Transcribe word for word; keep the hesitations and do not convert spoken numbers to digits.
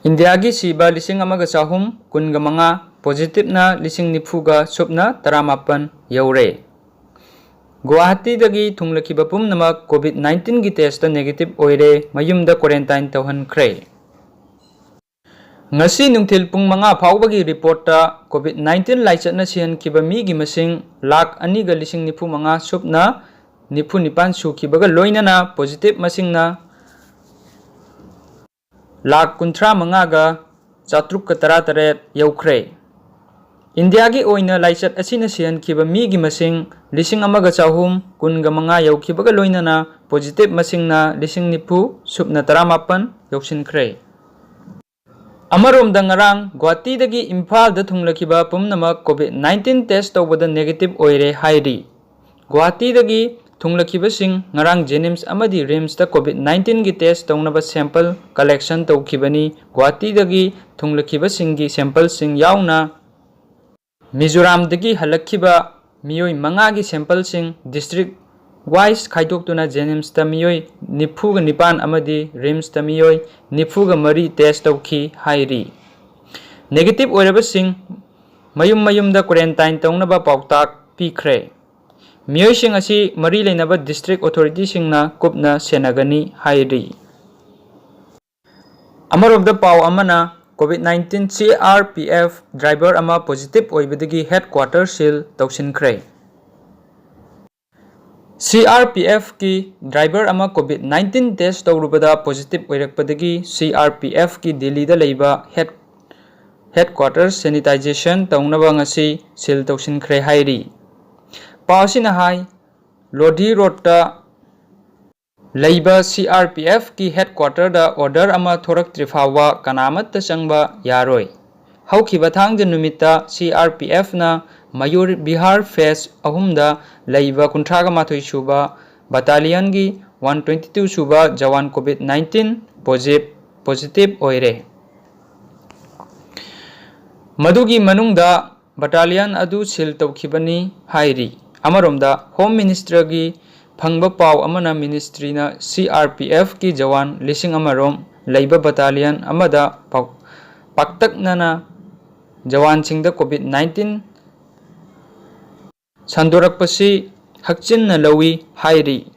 ꯏꯟꯗꯤꯌꯥꯒꯤ ꯁꯤꯕ ꯂꯤꯁꯤꯡ ꯑꯃꯒ ꯆꯍꯨꯝ ꯀꯨꯟꯒ ꯃꯉꯥ, ꯄꯣꯖꯤꯇꯤꯚꯅ ꯂꯤꯁꯤꯡ ꯅꯤꯐꯨꯒ ꯁꯨꯞꯅ ꯇꯔꯥꯃꯥꯄꯟ ꯌꯧꯔꯦ꯫ ꯒꯨꯋꯥꯍꯥꯇꯤꯗꯒꯤ ꯊꯨꯡꯂꯈꯤꯕ ꯄꯨꯝꯅꯃꯛ ꯀꯣꯚꯤꯗ ꯅꯥꯏꯟꯇꯤꯟꯒꯤ ꯇꯦꯁꯇ ꯅꯦꯒꯦꯇꯤꯚ ꯑꯣꯏꯔꯦ, ꯃꯌꯨꯝꯗ ꯀ꯭ꯋꯥꯔꯦꯟꯇꯥꯏꯟ ꯇꯧꯍꯟꯈ꯭ꯔꯦ꯫ ꯉꯁꯤ ꯅꯨꯡꯊꯤꯜ ꯄꯨꯡ ꯃꯉꯥ ꯐꯥꯎꯕꯒꯤ ꯔꯤꯄꯣꯔꯠꯇ ꯀꯣꯚꯤꯗ ꯅꯥꯏꯟꯇꯤꯟ ꯂꯥꯏꯆꯠꯅ ꯁꯤꯍꯟꯈꯤꯕ ꯃꯤꯒꯤ ꯃꯁꯤꯡ ꯂꯥꯈ ꯑꯅꯤꯒ ꯂꯤꯁꯤꯡ ꯅꯤꯐꯨ ꯃꯉꯥ ꯁꯨꯞꯅ ꯅꯤꯐꯨ ꯅꯤꯄꯥꯟ ꯁꯨꯈꯤꯕꯒ ꯂꯣꯏꯅꯅ ꯄꯣꯖꯤꯇꯤꯚ ꯃꯁꯤꯡꯅ ꯂꯥꯈ ꯀꯨꯟꯊ꯭ꯔꯥ ꯃꯉꯥꯒ ꯆꯥꯇ꯭ꯔꯨꯛꯀ ꯇꯔꯥꯇꯔꯦꯠ ꯌꯧꯈ꯭ꯔꯦ꯫ ꯏꯟꯗꯤꯌꯥꯒꯤ ꯑꯣꯏꯅ ꯂꯥꯏꯆꯠ ꯑꯁꯤꯅ ꯁꯤꯍꯟꯈꯤꯕ ꯃꯤꯒꯤ ꯃꯁꯤꯡ ꯂꯤꯁꯤꯡ ꯑꯃꯒ ꯆꯍꯨꯝ ꯀꯨꯟꯒ ꯃꯉꯥ ꯌꯧꯈꯤꯕꯒ ꯂꯣꯏꯅꯅ ꯄꯣꯖꯤꯇꯤꯚ ꯃꯁꯤꯡꯅ ꯂꯤꯁꯤꯡ ꯅꯤꯐꯨ ꯁꯨꯞꯅ ꯇꯔꯥꯃꯥꯄꯟ ꯌꯧꯁꯤꯟꯈ꯭ꯔꯦ꯫ ꯑꯃꯔꯣꯝꯗ ꯉꯔꯥꯡ ꯒꯨꯋꯥꯍꯥꯇꯤꯗꯒꯤ ꯏꯝꯐꯥꯜꯗ ꯊꯨꯡꯂꯈꯤꯕ ꯄꯨꯝꯅꯃꯛ ꯀꯣꯚꯤꯗ ꯅꯥꯏꯟꯇꯤꯟ ꯇꯦꯁ ꯇꯧꯕꯗ ꯅꯦꯒꯦꯇꯤꯚ ꯑꯣꯏꯔꯦ ꯍꯥꯏꯔꯤ꯫ ꯒꯨꯋꯥꯍꯥꯇꯤꯗꯒꯤ ꯊꯨꯡꯂꯈꯤꯕꯁꯤꯡ ꯉꯔꯥꯡ ꯖꯦꯅꯤꯝꯁ ꯑꯃꯗꯤ ꯔꯤꯝꯁꯇ ꯀꯣꯚꯤꯗ ꯅꯥꯏꯟꯇꯤꯟꯒꯤ ꯇꯦꯁ ꯇꯧꯅꯕ ꯁꯦꯝꯄꯜ ꯀꯂꯦꯛꯁꯟ ꯇꯧꯈꯤꯕꯅꯤ꯫ ꯒꯨꯋꯥꯍꯥꯇꯤꯗꯒꯤ ꯊꯨꯡꯂꯈꯤꯕꯁꯤꯡꯒꯤ ꯁꯦꯝꯄꯜꯁꯤꯡ ꯌꯥꯎꯅ ꯃꯤꯖꯣꯔꯥꯝꯗꯒꯤ ꯍꯜꯂꯛꯈꯤꯕ ꯃꯤꯑꯣꯏ ꯃꯉꯥꯒꯤ ꯁꯦꯝꯄꯜꯁꯤꯡ ꯗꯤꯁꯇ꯭ꯔꯤꯛ ꯋꯥꯏꯁ ꯈꯥꯏꯗꯣꯛꯇꯨꯅ ꯖꯦꯅꯤꯝꯁꯇ ꯃꯤꯑꯣꯏ ꯅꯤꯐꯨꯒ ꯅꯤꯄꯥꯟ ꯑꯃꯗꯤ ꯔꯤꯝꯁꯇ ꯃꯤꯑꯣꯏ ꯅꯤꯐꯨꯒ ꯃꯔꯤ ꯇꯦꯁ ꯇꯧꯈꯤ ꯍꯥꯏꯔꯤ꯫ ꯅꯦꯒꯦꯇꯤꯚ ꯑꯣꯏꯔꯕꯁꯤꯡ ꯃꯌꯨꯝ ꯃꯌꯨꯝꯗ ꯀ꯭ꯋꯥꯔꯦꯟꯇꯥꯏꯟ ꯇꯧꯅꯕ ꯄꯥꯎꯇꯥꯛ ꯄꯤꯈ꯭ꯔꯦ꯫ ꯃꯤꯑꯣꯏꯁꯤꯡ ꯑꯁꯤ ꯃꯔꯤ ꯂꯩꯅꯕ ꯗꯤꯁꯇ꯭ꯔꯤꯛ ꯑꯣꯊꯣꯔꯤꯇꯤꯁꯤꯡꯅ ꯀꯨꯞꯅ ꯁꯦꯟꯅꯒꯅꯤ ꯍꯥꯏꯔꯤ꯫ ꯑꯃꯔꯣꯝꯗ ꯄꯥꯎ ꯑꯃꯅ, COVID nineteen C R P F driver ꯑꯃ ꯄꯣꯖꯤꯇꯤꯚ ꯑꯣꯏꯕꯗꯒꯤ ꯍꯦꯗꯀ꯭ꯋꯥꯇꯔ ꯁꯤꯜ ꯇꯧꯁꯤꯟꯈ꯭ꯔꯦ꯫ ꯁꯤ ꯑꯥꯔ ꯄꯤ ꯑꯦꯐꯀꯤ ꯗ꯭ꯔꯥꯏꯚꯔ ꯑꯃ ꯀꯣꯚꯤꯗ ꯅꯥꯏꯟꯇꯤꯟ ꯇꯦꯁ ꯇꯧꯔꯨꯕꯗ ꯄꯣꯖꯤꯇꯤꯚ ꯑꯣꯏꯔꯛꯄꯗꯒꯤ ꯁꯤ ꯑꯥꯔ ꯄꯤ ꯑꯦꯐꯀꯤ ꯗꯤꯜꯂꯤꯗ ꯂꯩꯕ ꯍꯦꯗ, ꯍꯦꯗꯀ꯭ꯋꯥꯇꯔ ꯁꯦꯅꯤꯇꯥꯏꯖꯦꯁꯟ ꯇꯧꯅꯕ ꯉꯁꯤ ꯁꯤꯜ ꯇꯧꯁꯤꯟꯈ꯭ꯔꯦ ꯍꯥꯏꯔꯤ꯫ ꯄꯥꯎ ꯑꯁꯤꯅ ꯍꯥꯏ, ꯂꯣꯙꯤ ꯔꯣꯗꯇ ꯂꯩꯕ ꯁꯤ ꯑꯥꯔ ꯄꯤ ꯑꯦꯐꯀꯤ ꯍꯦꯗꯀ꯭ꯋꯥꯇꯔꯗ ꯑꯣꯔꯗꯔ ꯑꯃ ꯊꯣꯔꯛꯇ꯭ꯔꯤ ꯐꯥꯎꯕ ꯀꯅꯥꯃꯠꯇ ꯆꯪꯕ ꯌꯥꯔꯣꯏ꯫ ꯍꯧꯈꯤꯕ ꯊꯥꯡꯖ ꯅꯨꯃꯤꯠꯇ ꯁꯤ ꯑꯥꯔ ꯄꯤ ꯑꯦꯐꯅ ꯃꯌꯨꯔ ꯕꯤꯍꯥꯔ ꯐꯦꯖ ꯑꯍꯨꯝꯗ ꯂꯩꯕ ꯀꯨꯟꯊ꯭ꯔꯥꯒ ꯃꯥꯊꯣꯏ ꯁꯨꯕ ꯕꯇꯥꯂꯤꯌꯟꯒꯤ ꯋꯥꯟ ꯇ꯭ꯋꯦꯟꯇꯤ ꯇꯨ ꯁꯨꯕ ꯖꯋꯥꯟ ꯀꯣꯚꯤꯗ ꯅꯥꯏꯟꯇꯤꯟ ꯄꯣꯖꯤꯞ-, ꯄꯣꯖꯤꯇꯤꯚ ꯑꯣꯏꯔꯦ꯫ ꯃꯗꯨꯒꯤ ꯃꯅꯨꯡꯗ ꯕꯇꯥꯂꯤꯌꯟ ꯑꯗꯨ ꯁꯤꯜ ꯇꯧꯈꯤꯕꯅꯤ ꯍꯥꯏꯔꯤ꯫ ꯑꯃꯔꯣꯝꯗ, ꯍꯣꯝ ꯃꯤꯅꯤꯁꯇ꯭ꯔꯒꯤ ꯐꯪꯕ ꯄꯥꯎ ꯑꯃꯅ ꯃꯤꯅꯤꯁꯇ꯭ꯔꯤꯅ ꯁꯤ ꯑꯥꯔ ꯄꯤ ꯑꯦꯐꯀꯤ ꯖꯋꯥꯟ ꯂꯤꯁꯤꯡ ꯑꯃꯔꯣꯝ ꯂꯩꯕ ꯕꯇꯥꯂꯤꯌꯟ ꯑꯃꯗ ꯄꯥꯛ-, ꯄꯥꯛꯇꯛꯅꯅ ꯖꯋꯥꯟꯁꯤꯡꯗ COVID nineteen ꯁꯟꯗꯣꯔꯛꯄꯁꯤ ꯍꯛꯆꯤꯟꯅ ꯂꯧꯏ ꯍꯥꯏꯔꯤ꯫